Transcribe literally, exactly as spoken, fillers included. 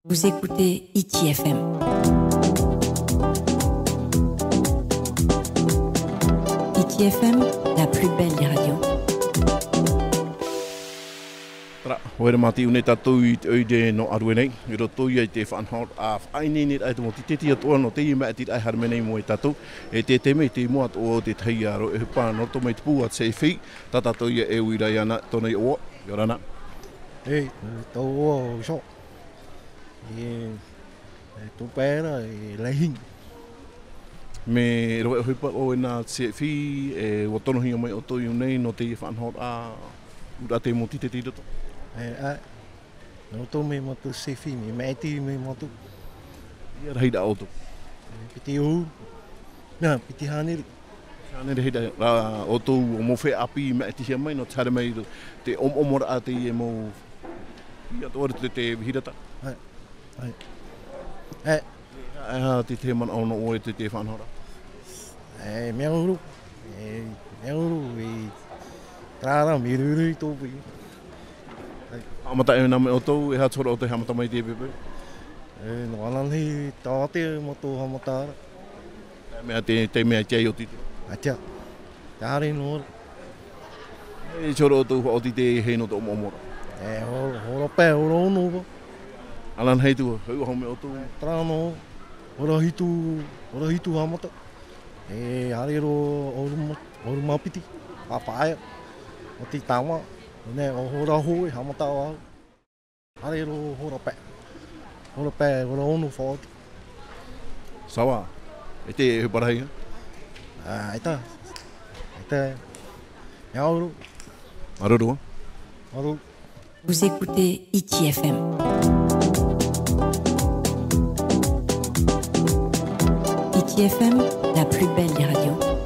Vous écoutez Hiti F M. Hiti F M, la plus belle des radios. Terā, ʻoia rā mātou i ʻō nei tātou i te ʻoire nō ʻĀrue nei, i roto ia i te faʻanahoraʻa faʻaineineraʻa i te mau tīteti atoʻa nō teie māʻitiraʻa e haere mai nei mai iā tātou, e te taime i te mua atoʻa o te tahi ā rave ʻohipa nō roto mai te pū a te CFI, tā tātou ia e uira iāna, tōna iʻoa, ʻia ora na. E, tōʻu iʻoa ʻo Jean. E, e tō pae ra, e Leihi. Mea rave ʻohipa ʻoe nā te CFI, e, ʻua tonohia mai ʻoutou i ʻō nei nō teie faʻanahoraʻa, ʻūraʻa te mau tīteti i roto. E, ʻae. Nō ʻoutou mai mātou CFI, mea māʻiti mai mātou. ʻIa rahi rā ʻoutou? E, piti ʻahuru. Nā, piti hānere. Hānere, rahi rā, ʻoutou mau feiā ʻāpī māʻitihia mai, nō te haere mai te ʻomoʻomoraʻa teie mau, ʻia tō atu te, te vīhi rata. ʻAe. ʻAe. E aha te, te manaʻo nō ʻoe i te, te faʻanahoraʻa? E, mea ʻuru. E, mea ʻuru i terā rā, mea ʻuruʻuru i tō pū. ʻAe. Haʻamata e nā mai ʻoutou, e aha te hora ʻoutou e haʻamata mai i teie poipoi? E, nō ananahi tāvate mātou haʻamata ra. E mea te, te mea i te ai oti te. ʻAe, tia. Te haere noa ra. E te hora ʻoutou faʻaoti i teie nō te ʻomoʻomoraʻa? E, hora, hora pae, hora ono vau. Ananahi atu, hau, hau mai ʻoutou. Terā noa, hora hitu, hora hitu haʻamata. E, haere roa ʻahuru mā, ʻahuru mā piti, pāpaʻi, oti tāmā, nē, ʻo hora hōʻē, haʻamata vau. Haere roa hora pae. Hora pae, hora ono faʻaoti. Ça va. E te, e parahi, hein? Ah, ʻaita. ʻAita. Mea ʻuru. Māuruuru. Māuruuru. Vous écoutez Hiti F M. Hiti F M, la plus belle des radios.